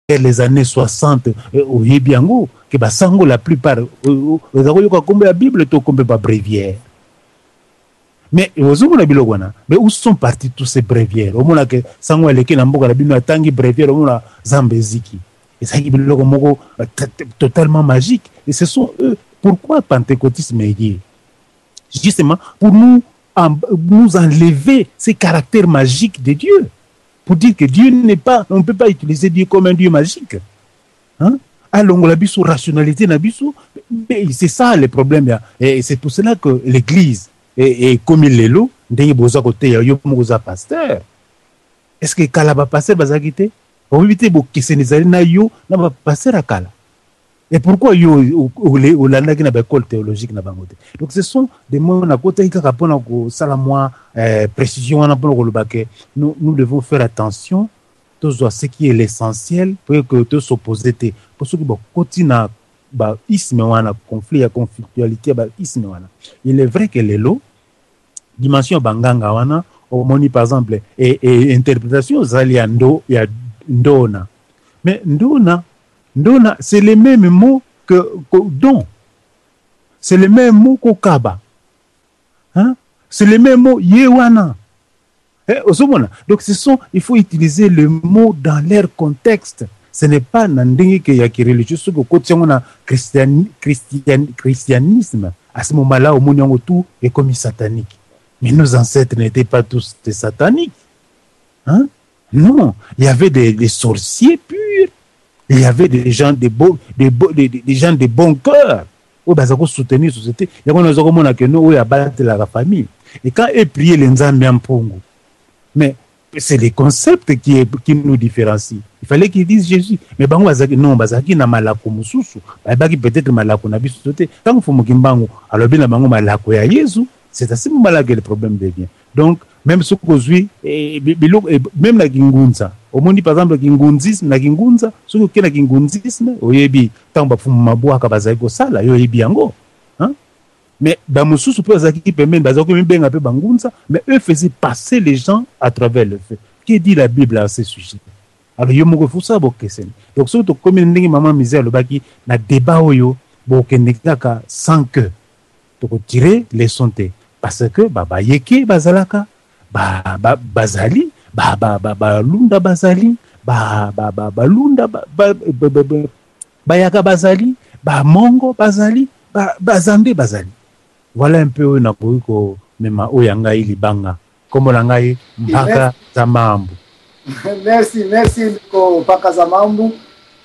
Les années 60, oyebi yango ke basango la plupart oza koyoka nkombo ya Bible to kombe babréviaire. Mais ozomona biloko wana, mais où sont partis tous ces bréviaires? Omona ke sango aleki na mboka na bino, atangi bréviaire, omona zamba eziki. Ezalaki biloko moko totalement magique. Et ce sont eux. Pourquoi pentecôtisme eye? Justement pour nous enlever ces caractères magiques de Dieu, pour dire que Dieu n'est pas, on ne peut pas utiliser Dieu comme un Dieu magique, hein? Alongola biso rationalité na biso. Mais c'est ça le problème ya. Et c'est pour cela que l'église est comme lelo ndenge boza koteya. Yo moko oza pasteur. Est ce que kala bapasteur bazalaki te? Oyebi te bokeseni ezali na yo na bapasteur ya kala? Et pourquoi yo olandaki na baécole théologique na bango te? Donc ce sont des mots nakotaki kaka mpona kosala mwa précision wana, mpona koloba ke nous, nous devons faire attention, tozwa ce qui est l'essentiel po que tos'oppose te. Mpo soki bakoti na baisme wana, conflit ya conflictualité ya baisme wana, il est vrai que lelo dimension ya banganga wana, omoni par exemple e interprétation ozali ya ndo ya ndona. Mais ndona, ndona, c'est le même mot que don, c'est le même mot kokaba, hein? C'est le même mot ye wana. Eh, ozomona? Donc ce sont, il faut utiliser le mot dans leur contexte. Ce n'est pas na ndenge ke ya kireligieux. Soki okoti yango na christianisme, à ce moment là omoni yango tout ekomi satanique. Mais nos ancêtres n'étaient pas tous des sataniques, hein? Non, il y avait des sorciers purs, il y avait des gens de beaux, des, beaux, des gens de bon cœur oyo baza kosoutenir société. Yango naza komona ke no oyo abatelaka famille. Et quand eux prier le Nzambe ya mpongo, mais c'est les concepts qui nous différencient. Il fallait qu'ils disent Jésus. Mais bango bazalaki, non, bazalaki na malako mosusu. Bayebaki peut-être malako na biso te. Ntango Mfumu Kimbangu alobi na bango malako ya Yesu, c'est à ce moment-là que le problème devient. Donc même soki ozwi biloko, même na kingunza, omoni par exemple kingunzisme, na kingunza, soki okei na kingunzisme, oyebi ntango bafumu mabwaka bazali kosala, yo oyebi yango, hein? Mais bamosusu mpe bazalaki pembeni, bazalaki mibenga mpe bangunza, mais eux faisaient passer les gens à travers le feu. Que dit la Bible à ce sujet? Alors yo moko efosala bokeseni. Donc soki tokomi ndenge mama Misère alobaki na débat oyo, bokende kaka sans que tokotire leçon te, parce que babayeke bazalaka, bazali balunda, bazali balunda, bayaka bazali, bamongo bazali, bazambe bazali. Voilà un peu oyo nakoki komema oyo ya ngai libanga. Nkombo na ngai Mpaka Zamambu. Merci, merci ndeko Mpaka Zamambu.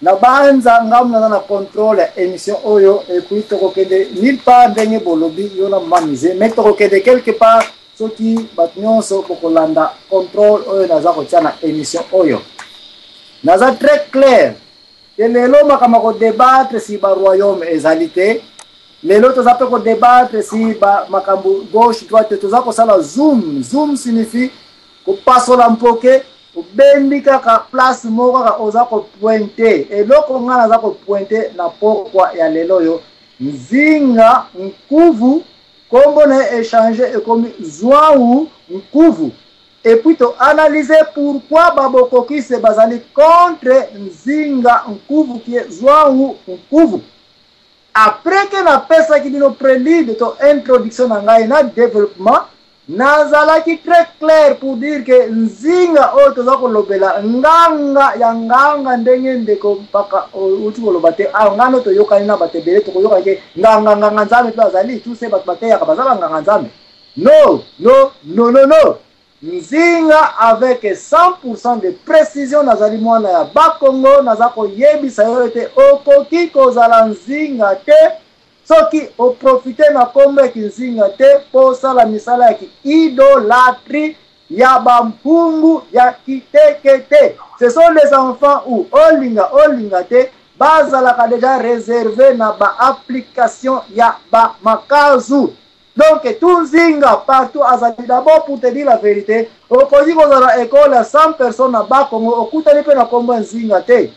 Na banza ngambu naza na contrôle ya émission oyo. Et puis tokokende nulle part ndenge bolobi yo na mama Mise, mais tokokende quelque part soki bato nyonso bokolanda contrôle oyo naza kotia na émission oyo. Naza très clair ke lelo makambo ya kodébattre si baroyaume ezali te. Lelo toza mpe kodébattre si makambo gauche, droite. Toza kosala zoom. Zoom signifie kopasola mpoke, obendi kaka place moko kaka, oza kopointe eloko. Ngai naza kopointe na pokwa ya lelo oyo Nzinga Nkuvu, nkombo na ye échange ekomi Zwangu Nkuvu. Et puis toanalyse pourquoi babokokise bazali contre Nzinga Nkuvu qui est Zwangu Nkuvu. Après ke napesaki bino prélude to introduction na ngai na développement, nazalaki très clair pour dire ke nzinga oyo toza kolobela, nganga ya nganga, ndenge ndeko Mpaka outi koloba te awa, ngai no toyokani na bato ebele, tokoyoka ke nganga, nganga nzambe mpe azali tuse, bato bateyaka baza banganga nzambe. No, no, no, no, no. Nzinga avec 100% de précision, nazali mwana ya Bakongo, naza koyebisa yo ete okoki kozala nzinga te soki oprofite na nkombo ya kinzinga te mpo osala misala ya kiidolâtrie ya bampungu ya kiteke te. Ce sont les enfants ou olinga olinga te, bazalaka déjà réservé na baapplication ya bamakazu. Donc tout nzinga partout azali, d'abord pour te dire la vérité, okoki kozala ekole ya 100 personnes na Bakongo, okutani mpe na nkombo ya nzinga te.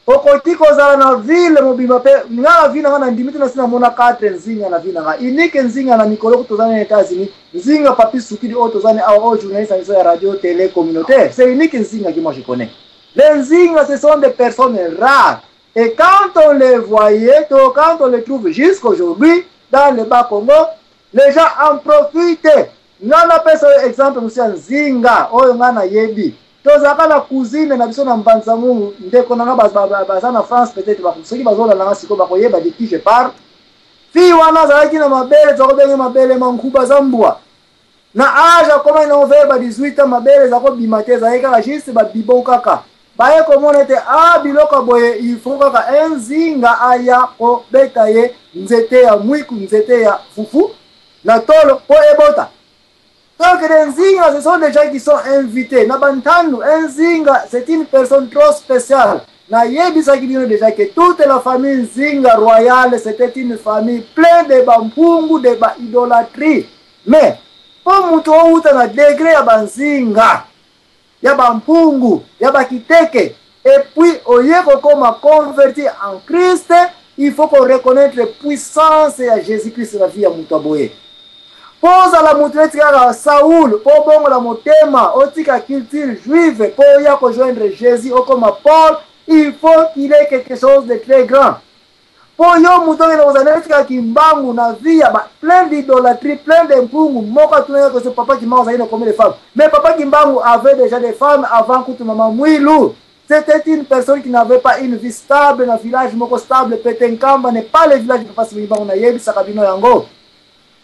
Okoki kozala na ville mobimba mpe nga na vie na nga na ndimi te nasi namona 4 nzinga na vie na nga. Unique nzinga na mikolo toza na États-Unis, nzinga Papi Sukidi oyo toza ni awa, oyo journaliste na biso ya radio télé communautaire, c'est unique nzinga qui moi je connais. Les Nzinga, ce sont des personnes rares. Et quand on les voyait, quand on les trouve jusqu'aujourd'hui dans le Bas-Congo, les gens en profitent. Nga napesa yo exemple mosusu ya Nzinga oyo nga nayebi. Tozalaka na cousine na biso na Mbanza Mungu, ndeko na nga baza na France peut-être, soki bazolanda nga sikoyo bakoyeba de qui je parle. Fille wana azalaki na mabele, tokobenge mabele mankuba za mbwa. Na age akomaki nango vers ba 18 ans, mabele eza kobima te, ezalaki kaka juste ba bibon kaka. Baye komona ete a biloko boye, il faut kaka Nzinga aya kobeta ye nzete ya mwiku, nzete ya fufu na tolo po ebota. Donc les Nzinga, ce sont des gens qui sont invités. Na bantandu, Nzinga, c'est une personne trop spéciale. Nayebisaki bino déjà que toute la famille Nzinga royale, c'était une famille pleine de bampungu, de ba idolâtrie. Mais po moto outa na degré ya banzinga, ya bampungu, ya bakiteke, et puis oye kokoma converti en Christ, il faut qu'on reconnaître puissance ya Jésus-Christ na vie ya moto aboye. Po ozala moto neti kaka Saul, po obongola motema, otika culture juive, po oya kojoindre Jésus, okoma Paul, il faut qu'il ait quelque chose de très grand. Po yo moto okende kozala neti kaka Kimbangu na vie ya ba plein d'idolâtrie, plein de mpungu. Moko atunaki question, papa Kimbangu azalaki na combien de femmes? Mais papa Kimbangu avait déjà des femmes avant kutu mama Mwilu. C'était une personne qui n'avait pas une vie stable na village moko stable. Petenkamba n'est pas le village de papa Kimbangu, nayebisaka bino yango.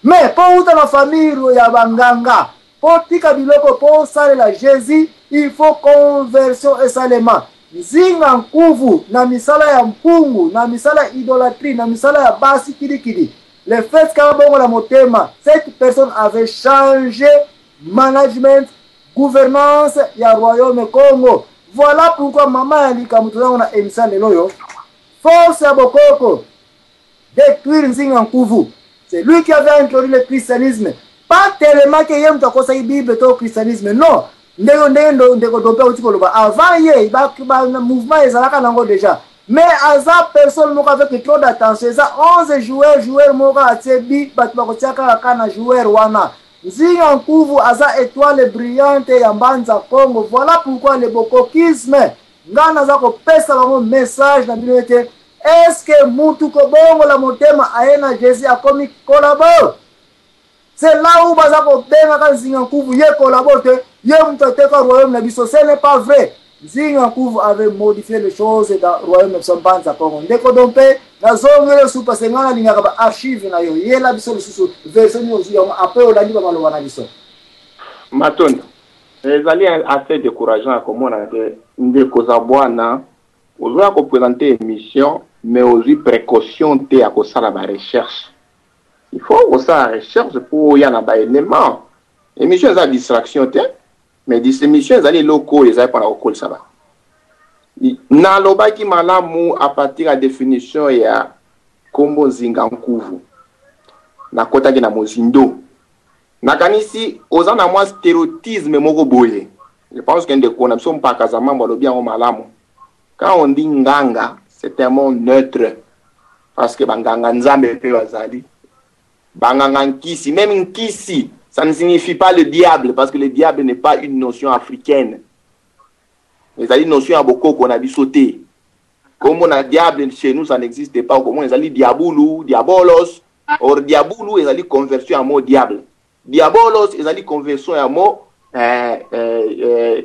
Mais po uta na famille ya banganga, po tika biloko po osalela Jésus, il faut conversion esalema. Nzinga nkuvu na misala ya mpungu, na misala ya idolâtrie, na misala ya basi kilikili. Le fait kaka bongo la motema, cette personne avait changé management, gouvernance ya royaume Congo. Voilà pourquoi mama ya likambo tozango na émission lelo oyo, force ya bokoko détruire Nzinga Nkuvu. C'est lui qui avait introduit le christianisme. Pas tellement que ye moto akosaki Bible to christianisme, non. Ndenge ndenge ndeko Dompe auti koloba, avant ye ba, ba mouvement ezalaka nango déjà. Mais aza personne moko avec trop d'attention, eza 11 joueurs, joueur moko atie bi bato bakotia kaka kaka na joueur wana. Nzinga Nkuvu aza étoile brillante ya Mbanza Congo. Voilà pourquoi le bokokisme, nga naza kopesa bango message na bino ete est-ce que mutu kobongola motema aye na Jésus akomi collabo? C'est là où baza kobengaka Nzinga Nkuvu ye collabo te, ye mutu ateka royaume na biso. Ce n'est pas vrai. Nzinga Nkuvu avait modifié les choses dans royaume na biso Mbanza Congo. Ndeko Dompe, nazongeli lisusu parce que nga nalingaka ba archive na yo. Yela biso lisusu version nini ozwi yango après olandi ba maloba na biso. Matondo. Ezali assez décourageant ya komona ke ndeko Zabwana ozoya koprésente émission, mais ozwi précaution te ya kosala ba recherche. Il faut kosala recherche po oya na ba élément. Émission eza distraction te, mais émission ezali eloko oyo ezali mpona kokolisa ba. Nalobaki malamu à partir ya définition ya kombo Nzinga Nkuvu. Nakotaki na mozindo. Nakanisi oza na mwa stéréotypisme moko boye. Je pense que ndeko na biso Mpaka Zamambo alobi yango malamu. Quand on dit nganga, c'est un mot neutre. Parce que banganga nzambe pe bazali. Banganga nkisi, même nkisi, ça ne signifie pas le diable, parce que le diable n'est pas une notion africaine. Ezali notion ya bokoko na biso te. Comme on a diable chez nous, ça n'existe pas. Comme ezali diaboulou, diabolos. Or diaboulou ezali conversion ya mot diable. Diabolos ezali conversion ya mot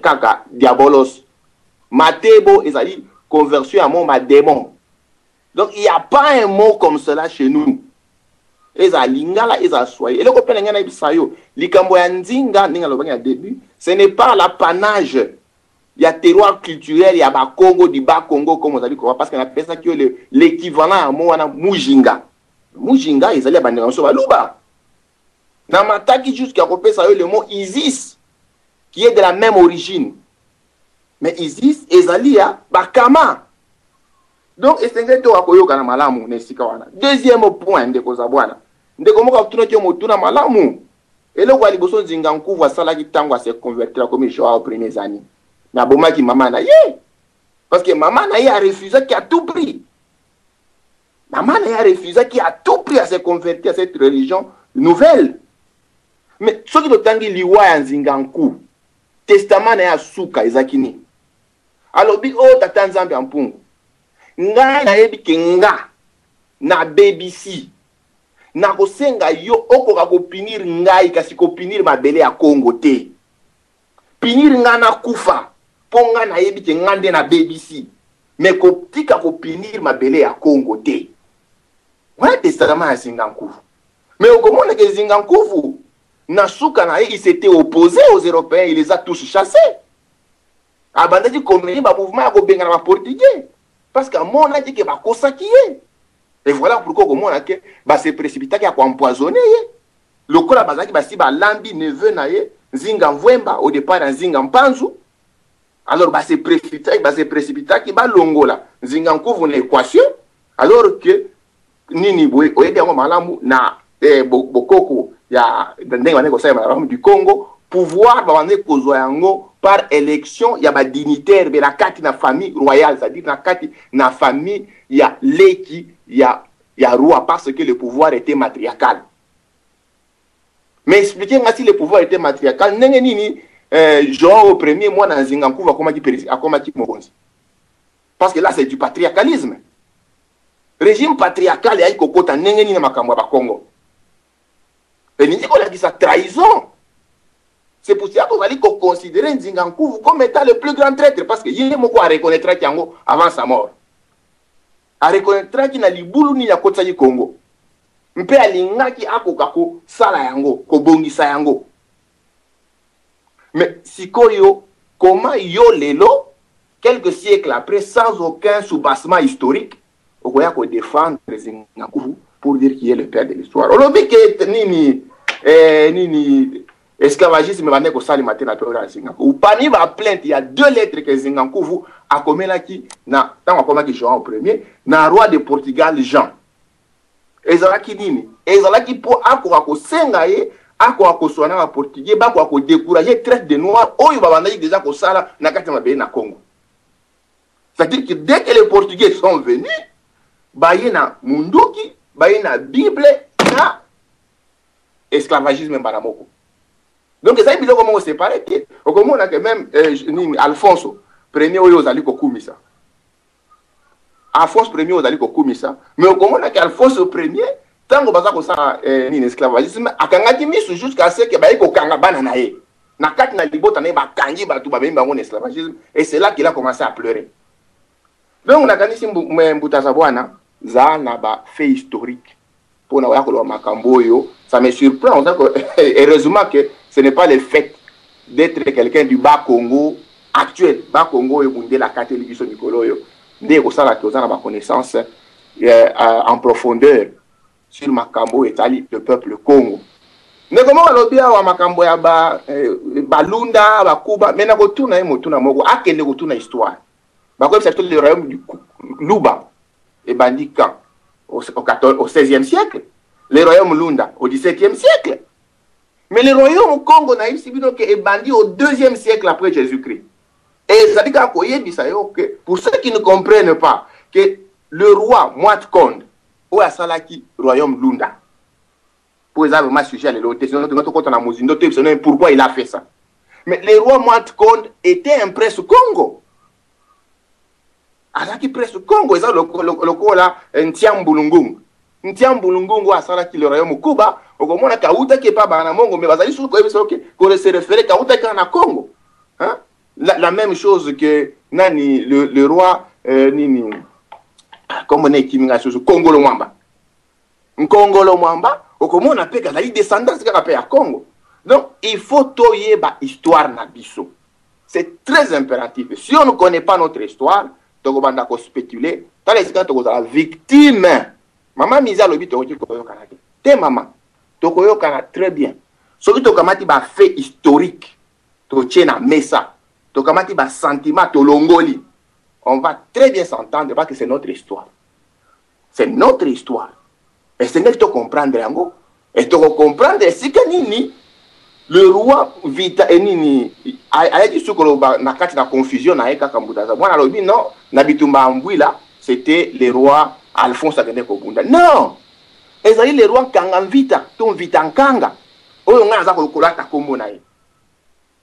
kaka diabolos. Matebo ezali conversion ya mot ma démon. Donc il y a pas un mot comme cela chez nous. Eza lingala, eza swahili. Eloko pe na ngai nayebisa yo, likambo ya nzinga ndenge alobaki na début, ce n'est pas l'apanage ya terroir culturel ya Bakongo, du Bas-Congo comme ozali koba, parce que napesaki yo l'équivalent ya mot wana mujinga. Mujinga ezali ya bandeko na biso baluba. Na mataki jusqu'à kopesa yo le mot Isis qui est de la même origine. Mais Isis ezali ya Bakama. Donc esengeli toka koyokana malamu na esika wana. Deuxième point, ndeko Zabwana. Ndeko moko atunaki yo motuna malamu. Eloko ya liboso Nzinga Nkuvu asalaki ntango ase convertir akomi Joao premiers années. Mais abomaki mama na ye. Parce que mama na ye a refusaki à tout prix. Mama na ye a refusaki à tout prix à se convertir à cette religion nouvelle. Mais soki totangi liwa ya Nzinga Nku, testament na ye asuka ezaki nini? Alobi o oh, tata Nzambe ya mpungu, ngai nayebi ke nga nabebisi, nakosenga yo okoka kopinir ngai, kasi kopinir mabele ya Kongo te. Pinir ngai nakufa, mpo ngai nayebi ke ngai nde nabebisi, me kotika kopinir mabele ya Kongo te. Wana testament ya Zinga Nkuvu. Mais okomona ke Zinga Nkuvu na suka na ye, il s'était opposé aux Européens, il les a tous chassés. Abandaki komene ba mouvement ya kobengana ba Portugais parce que amonaki ke bakosaki ye. Et voilà pourquoi okomona ke ba se précipitaki ya koempoisonner ye lokola bazalaki basi balambi neveu na ye Nzinga Mvwemba au départ ya Nzinga Mpanzu. Alors ba se précipitaki, ba se précipitaki balongola Nzinga Nkuvu na équation, alors que nini boye oyebi yango malamu na bokoko ya ndenge bandeki kosalema na royaume du Congo, pouvoir babandeki kozwa yango par élection ya badignitaire be na kati na famille royale, c'est-à-dire na kati na famille ya leki ya roi, parce que le pouvoir était matriarcal. Mais expliquez nga, si le pouvoir était matriarcal, ndenge nini João au premier mwana Nzinga Nkuvu akomaki président, akomaki mokonzi? Parce que là, c'est du patriarcalisme. Régime patriarcal eyaki kokota ndenge nini na makambo ya Bakongo? Elingi kolakisa trahison. C'est pour cela kozali koconsidérer Nzinga Nkuvu comme étant le plus grand traître, parce que ye moko areconnaîtraki yango avant sa mort. Areconnaîtraki na libulu nini akotisaki Congo, mpe alingaki akoka kosala yango, kobongisa yango. Mais sikoyo, comment yo lelo, quelques siècles après, sans aucun soubassement historique, okoya kodéfendre Nzinga Nkuvu pour dire qu'il est le père de l'histoire? Olobi ke nini esclavagisme ebandaki kosalema te na période ya Nzinga Nkuvu. Parmi baplainte, il y a deux lettres que Nzinga Nkuvu akomelaki na ntango akomaki João Premier na roi de Portugal Jean. Ezalaki nini? Ezalaki mpo akoka kosenga ye akoka koswana na baportugais, bakoka kodécourager traite de noir oyo babandaki déjà kosala na kati ya mabele na Congo. C'est-à-dire que dès que les Portugais sont venus, baye na munduki, baye na Bible na esclavagisme mbala moko. Donc ezali biloko moko séparé te. Okomona ke même nini, Alfonso Premier oyo ozali kokumisa, Alphonse Premier ozali kokumisa, mais okomona ke Alphonse Premier, ntango baza kosala nini, esclavagisme, akangaki misu jusqu'à ce que baye kokanga bana na ye na kati na libota na ye. Bakangi bato, bamemi bango na esclavagisme, et c'est là qu'il a commencé à pleurer. Donc nakanisi Mbutaza Bwana za na ba fait historique mpona oya koloba makambo oyo. Ça me surprend. Heureusement que ce n'est pas le fait d'être quelqu'un du bas Congo actuel, bas Congo oyo mundele akateli biso mikolo oyo, nde ekosalaka oza na baconnaissance en profondeur sur makambo oyo etali le peuple Congo. Ndeko moko alobi awa makambo ya balunda, bakuba, me nakotuna ye motuna moko: akende kotuna histoire, bakoyebisa biso le royaume du Luba ebandi quand? Au 16e siècle. Le royaume Lunda au 17e siècle. Mais le royaume Congo, nayebisi bino ke ebandi au 2e siècle après Jésus-Christ. Et ezali kaka koyebisa yo ke pour ceux qui ne comprennent pas que le roi Mwat Konde oyo asalaki royaume Lunda, po eza vraiment sujet ya lelo te, sinon tonga tokɔta na mozindo, toyebisa no pourquoi il a fait ça. Mais le roi Mwat Konde était un prince Congo, azalaki prince Congo. Eza lokola Ntia Mbulungungu. Ntia Mbulungungu asalaki le royaume Kuba, okomona kautaki epa bana mongo, mais bazali susu koyebisa oke kose référer kautaki kaka na Congo, hein? La même chose que nani, le roi nini, kombo na ekimi ngai susu, Kongolo Mwamba. Nkongolo Mwamba, okomona mpe kazali descendance kaka mpe ya Congo. Donc il faut toyeba histoire na biso, c'est très impératif. Si on ne connaît pas notre histoire, tokobanda kospéculer. Tala esika tokozala victime. Mama Miza alobi tokoki koyokana te. Te mama, tokoyokana très bien soki tokamati bafait historique, totie na mesa, tokamati basentiment, tolongoli. On va très bien s'entendre parce que c'est notre histoire, c'est notre histoire. Esengeli tocomprendre yango e tokocomprendre esika nini le roi Vita enini ayaki su koloba na kati na confusion na ye kaka. Mbuta mwana alobi non, na bitumba ya Mbwila, c'était le roi Alphonse akende kobunda. Non, ezali le roi Nkanga Mvita to Mvita Nkanga oyo ngai naza kolata nkombo na ye.